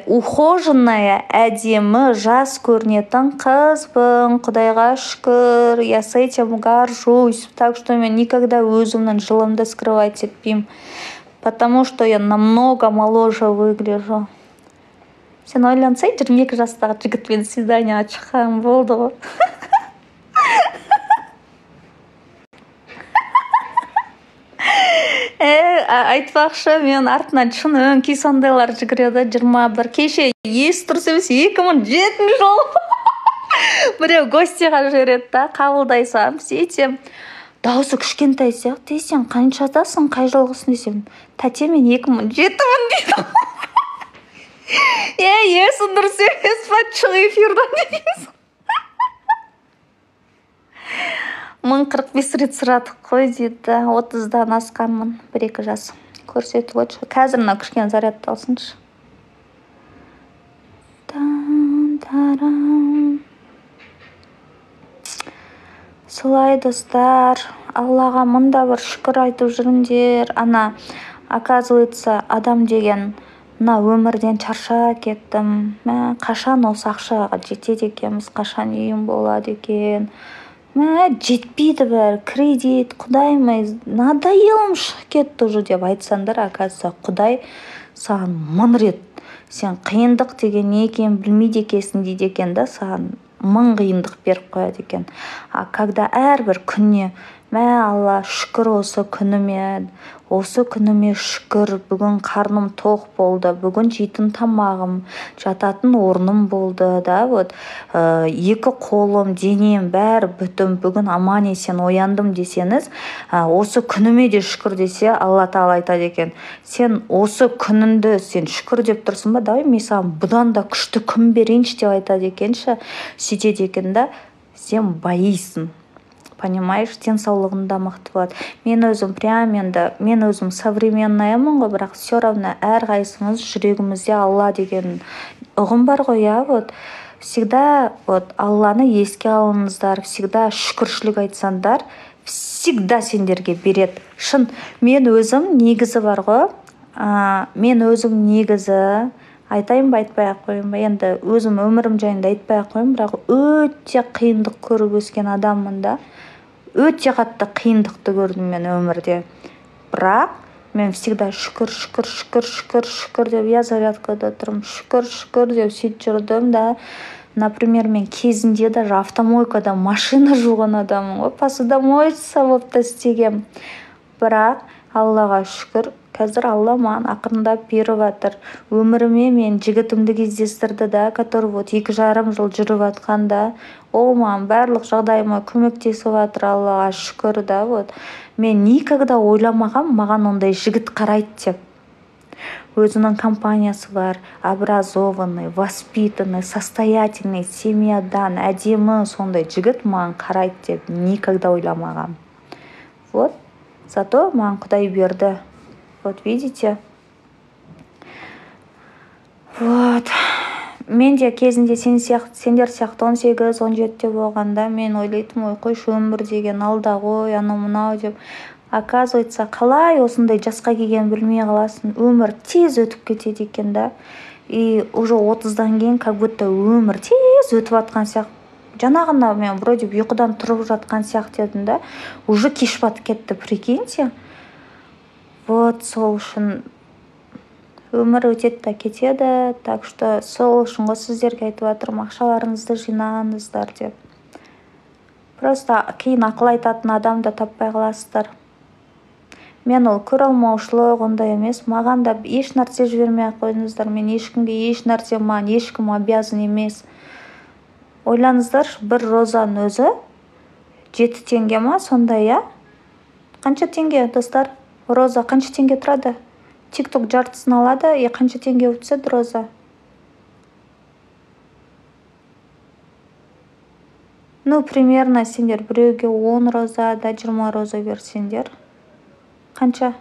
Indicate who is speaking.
Speaker 1: ухоженная, әдемі, жас көрінетін қызбын, құдайға шүкір. Я с этим горжусь. Так что мен никогда өзімнің жылымды скрывать етпеймін, потому что я намного моложе выгляжу. Сен ойлансай, 22 жастағы жігітпен свиданиеға шыққан болды ғой. Айтпақшы, мен артынан шын өңкей сондайлар жүгіреді. 21, кеше ес дұрыс емес, 2007 жыл біреу гостиға жібереді да, қабылдай саламын. Сөйтсем, дауысы кішкентай сияқты. Сен қаншадасың, қай жылғысың десем, тәте, мен 2007-мін дейді. Есің дұрыс емес па, шық эфирден дегенсің. 1045 рет сұрадық қой дейді. 30-дан асқанмын, 1-2 жас. Көрсетіп отыршы. Қазір мынау кішкене зарядталсыншы. Солай, достар, Аллаға мында бір шүкір айтып жүріңдер. Ана, оказывается, адам деген мына өмірден шаршап кеттім. Мә, қашан осы ақшаға жетеді екенбіз, қашан үйім болады екен. Мә, жетпейді бәрі, кредит, құдайым ай, надоелім шығып кетті уже деп айтсаңдар, оказывается, құдай саған мың рет, сен қиындық деген не екенін білмейді екенсің дейді екен да, саған мың қиындық беріп қояды екен. А когда әрбір күніне, мә, Алла, шүкір осы күніме, осы күніме шүкір, бүгін қарным тоқ болды, бүгін жейтін тамағым, жататын орным болды, да, вот, екі қолым, денем бәрі бүтін, бүгін аман есен ояндым десеңіз, осы күніме де шүкір десе, Алла тағала айтады екен, сен осы күніңді сен шүкір деп тұрсың ба, давай мен саған бұдан да күшті күн берейінші деп айтады екенші. Сөйтеді екен да, сен байисың. Понимаешь, денсаулығың да мықты болады. Мен өзім прям енді, мен өзім современныймын ғой, бірақ все равно әрқайсымыз жүрегімізде Алла деген ұғым бар ғой, иә, вот. Всегда вот Алланы еске алыңыздар, всегда шүкіршілік айтсаңдар, всегда сендерге береді. Шын, мен өзім негізі бар ғой, мен өзім негізі айтайын ба, айтпай ақ қояйын ба, енді өзім өмірім жайында айтпай ақ қояйын, бірақ өте қиындық көріп өскен адаммын да. Өте қатты қиындықты көрдім мен өмірде. Бірақ мен всегда шүкір, шүкір, шүкір, шүкір, шүкір деп, я зарядкада тұрмын, шүкір, шүкір деп сөйтіп жүрдім да. Например, мен кезінде даже автомойкада машина жуған адаммын ғой, посудомоечница болып та істегенмін. Бірақ Аллаға шүкір, қазір Алла маған ақырындап беріп жатыр. Өміріме мен жігітімді кездестірді да, который вот 2,5 жыл жүріп жатқан да, ол маған барлық жағдайыма көмектесіп жатыр, Аллаға шүкір да, вот. Мен никогда ойламағам, маған ондай жігіт қарайды деп. Өзінің компаниясы бар, образованный, воспитанный, состоятельный, семьядан, әдемі сондай жігіт маған қарайды деп никогда ойламағам. Вот, зато маған Құдай берді. Вот видите? Вот. Мен де кезінде сендер сияқты 18-17-те болғанда мен ойлайтынмын, ой, қойшы, өмір деген алда ғой, анау мынау деп. Оказывается, қалай осындай жасқа келгенін білмей қаласың. Өмір тез өтіп кетеді екен да. И уже 30-дан кейін как будто өмір тез өтіп жатқан сияқты. Жаңа ғана мен вроде ұйқыдан тұрып жатқан сияқты едім да, уже кеш батып кетті, прикиньте. Вот, сол үшін өмір өтеді да кетеді. Так что сол үшін ғой сіздерге айтып жатырмын, ақшаларыңызды жинаңыздар деп. Просто кейін ақыл айтатын адам да таппай қаласыздар. Мен ол көре алмаушылық ондай емес, маған да еш нәрсе жібермей ақ қойыңыздар. Мен ешкімге еш нәрсе, маған ешкім обязан емес. Ойлаңыздаршы, бір розаның өзі 7 теңге ма сондай, иә? Қанша теңге, достар? Роза қанша теңге тұрады? TikTok жартысын алады, и қанша теңге болып түседі роза? Ну, примерно сендер біреуге 10 роза да 20 роза берсеңдер. Қанша?